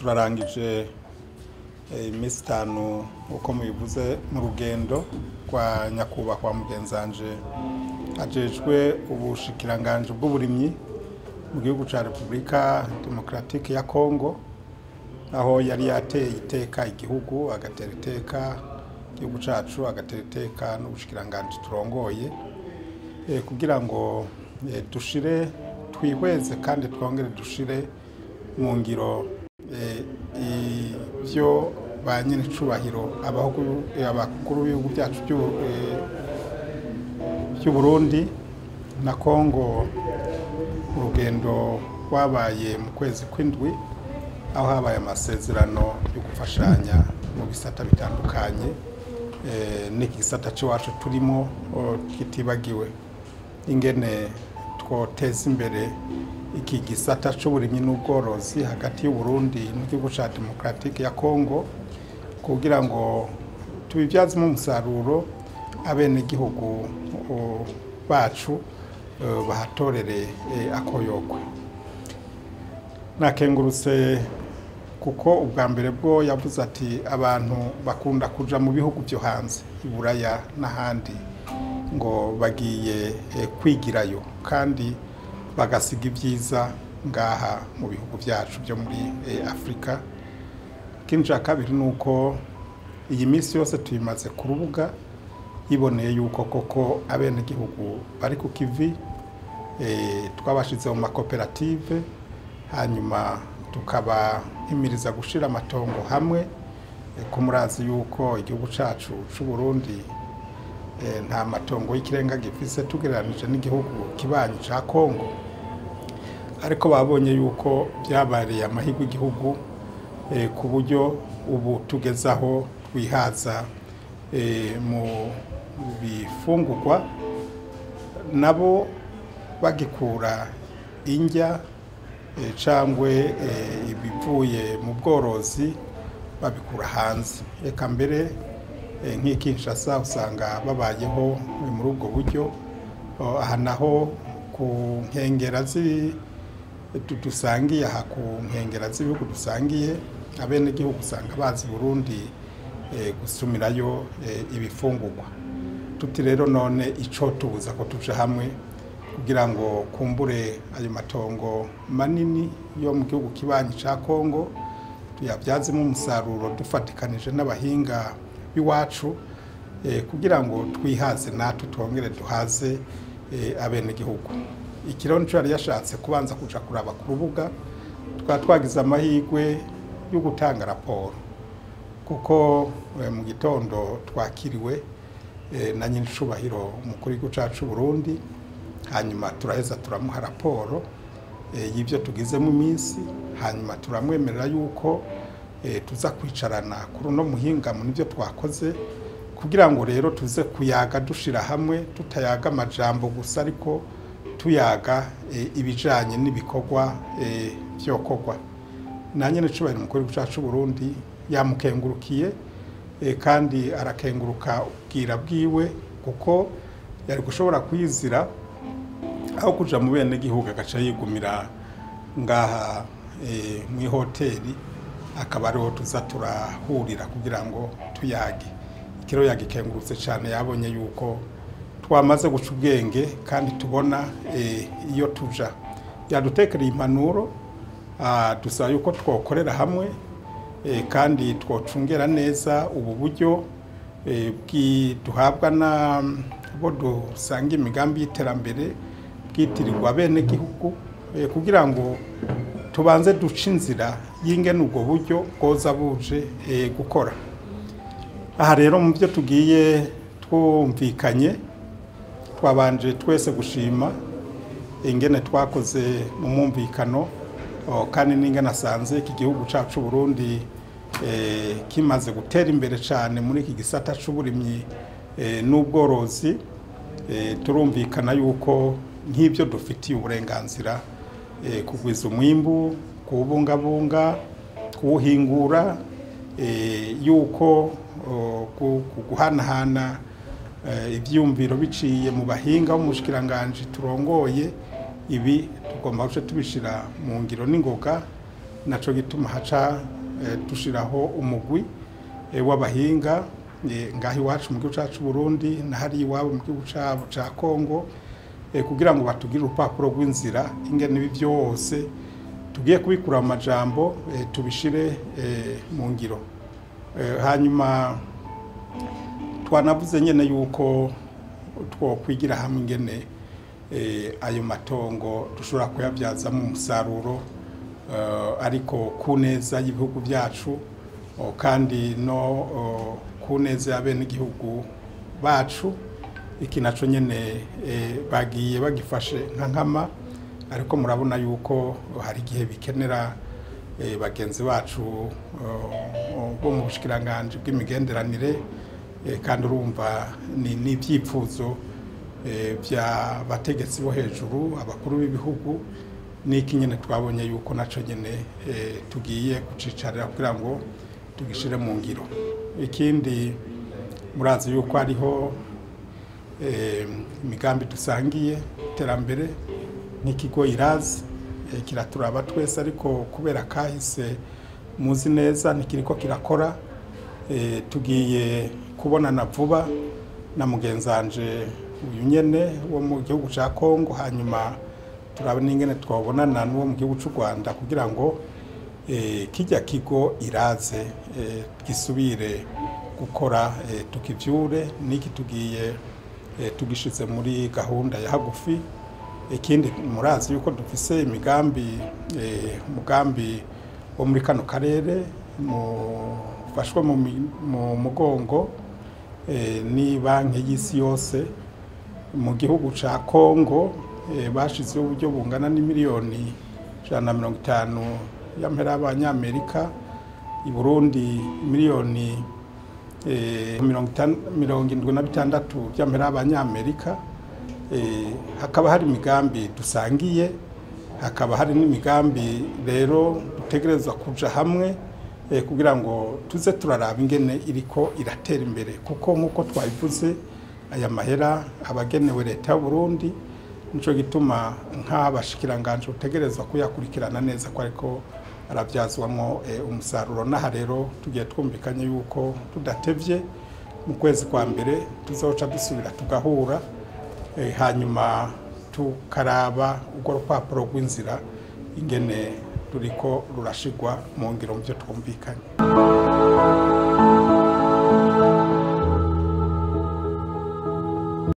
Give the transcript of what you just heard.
Turarangije iminsi 5 uko mubivuze mu rugendo kwa nyakubahwa mugenzanje ajejwe ubushikiranganje bw'uburimyi mu gihugu ca Republika Demokratike ya Kongo, aho yari yateye iteka igihugu, agatera iteka igihugu cacu, agatera iteka n'ubushikiranganje turongoye, kugira ngo dushire twihweze kandi twongere dushire mu ngiro ivyo ba nyenecubahiro abakuru b'ibihugu byacu by'u Burundi na Kongo. Urugendo rwabaye mu kwezi kw'indwi, aho habaye amasezerano yo gufashanya mu bisata bitandukanye, n'igisata c'iwacu turimo kitibagiwe, ingene twoteza imbere iki gisata c'uburimyi n'ubworozi hagati y'u Burundi n'igihugu ca Demokratike ya Kongo, kugira ngo tubibyazemo umusaruro abenegihugu bacu bahatorere akoyokwe. Nakengurutse kuko ubwa mbere bwo yavuze ati abantu bakunda kuja mu bihugu byo hanze, Iburaya n'ahandi, ngo bagiye kwigirayo kandi bagasiga ibyiza ngaha mu bihugu byacu byo muri Afrika. Ikindi ca kabiri nuko iyi minsi yose tuyimaze ku rubuga, yiboneye yuko koko abenegihugu bari ku kivi, twabashize mu makoperative, hanyuma tukabahimiriza gushira amatongo hamwe, ko murazi yuko igihugu cacu c'u Burundi nta matongo y'ikirenga gifise tugereranije n'igihugu kibanyi ca Kongo, ariko babonye yuko byabareye amahirwe igihugu, ku buryo ubu tugezaho twihaza mu bifungurwa, nabo bagikura indya cangwe ibivuye mu bworozi babikura hanze. Eka mbere nk'i Kinshasa usanga babayeho muri ubwo buryo. Aha naho ku nkengera dusangiye, aha ku nkengera z'ibihugu dusangiye, abenegihugu usanga bazi Burundi gusumirayo ibifungurwa. Tuti rero none ico tubuza ko tuja hamwe kugira ngo kumbure ayo matongo manini yo mu gihugu kibanyi ca Kongo tuyabyazemo umusaruro dufatikanije n'abahinga b'iwacu, kugira ngo twihaze natwe twongere duhaze abenegihugu. Ikirero nico yari yashatse kubanza kuja kuraba ku rubuga. Tukaba twagize amahirwe yo gutanga raporo, kuko mu gitondo twakiriwe na nyincubahiro umukuru w'igihugu cacu Burundi, hanyuma turaheza turamuha raporo y'ivyo tugizemo iminsi, hanyuma turamwemerera yuko tuza kwicarana kuri uno muhinga mu nivyo twakoze, kugira ngo rero tuze kuyaga dushira hamwe, tutayaga amajambo gusa, ariko tuyaga ibijanye n'ibikorwa vyokorwa. Na nyenecubahiro umukuru w'igihugu cacu Burundi yamukengurukiye, kandi arakenguruka ubwira bwiwe, kuko yari gushobora kwizira aho kuja mu benegihugu agaca yigumira ngaha mu hoteli, akaba ariho tuza turahurira kugira ngo tuyage. Ikiro yagikengurutse cyane, yabonye yuko twamaze guca ubwenge kandi tubona iyo tuja. Yadutekereye impanuro, dusaba yuko twokorera hamwe, kandi twocungera neza ubu buryo duhabwa na bo dusanga imigambi y'iterambere bwitirirwa abenegihugu, kugira ngo tubanze duce inzira y'ingene ubwo buryo bwoza buje gukora. Aha rero mu byo tugiye twumvikanye, twabanje twese gushima ingene twakoze mu mwumvikano, kandi n'ingene asanze iki gihugu cacu Burundi kimaze gutera imbere cyane muri iki gisata c'uburimyi n'ubworozi. Turumvikana yuko nk'ibyo dufitiye uburenganzira, kugwiza umwimbu, kuwubungabunga, kuwuhingura, yuko guhanahana ivyumviro biciye mu bahinga b'umushikiranganje turongoye, ibi tugomba guca tubishira mu ngiro n'ingoga. Naco gituma haca dushiraho umugwi w'abahinga ngaho iwacu mu gihugu cacu Burundi na hari iwabo mu gihugu cabo ca Kongo, kugira ngo batugire urupapuro rw'inzira ingene ibi byose tugiye kubikura mu majambo tubishire mu ngiro. Hanyuma twanavuze nyene yuko twokwigira hamwe ingene ayo matongo dushobora kuyabyazamo umusaruro, ariko ku neza y'ibihugu byacu kandi no ku neza y'abenegihugu bacu. Iki naco nyene bagiye bagifashe nka nkama, ariko murabona yuko hari igihe bikenera bagenzi bacu bo mu bushikiranganji bw'imigenderanire, kandi urumva ni n'ivyipfuzo bya bategetsi bo hejuru, abakuru b'ibihugu. Niki nyene twabonye yuko naco nyene tugiye gucicarira kugira ngo tugishire mu ngiro. Ikindi murazi yuko hariho imigambi dusangiye iterambere nk'ikigo Irazi kiraturaba twese, ariko kubera kahise muzi neza ntikiriko kirakora. Tugiye kubonana vuba na mugenzanje uyu nyene wo mu gihugu ca Kongo, hanyuma turabe n'ingene twabonana n'uwo mu gihugu c'u Rwanda kugira ngo kijya kigo Iraze gisubire gukora, tukivyure. Niki tugiye tugishize muri gahunda ya hagufi. Ikindi murazi yuko dufise imigambi, umugambi wo muri kano karere mufashwe mu mugongo ni banki y'isi yose. Mu gihugu ca Kongo bashizeho uburyo bungana n'imiliyoni 150 y'amahera y'abanyamerika, i Burundi miliyoni 76 by'amahera y'abanyamerika. Hakaba hari imigambi dusangiye, hakaba hari n'imigambi rero dutegerezwa kuja hamwe kugira ngo tuze turaraba ingene iriko iratera imbere, kuko nkuko twabivuze aya mahera abagenewe leta y'u Burundi, nico gituma nk'abashikiranganje utegerezwa kuyakurikirana neza ko ariko arabyazwamo umusaruro. N'aha rero tugiye twumvikanye yuko tudatevye mu kwezi kwa mbere tuzoca dusubira tugahura, hanyuma tukaraba urwo rupapuro rw'inzira ingene ruriko rurashigwa mu ngiro mu byo twumvikanye.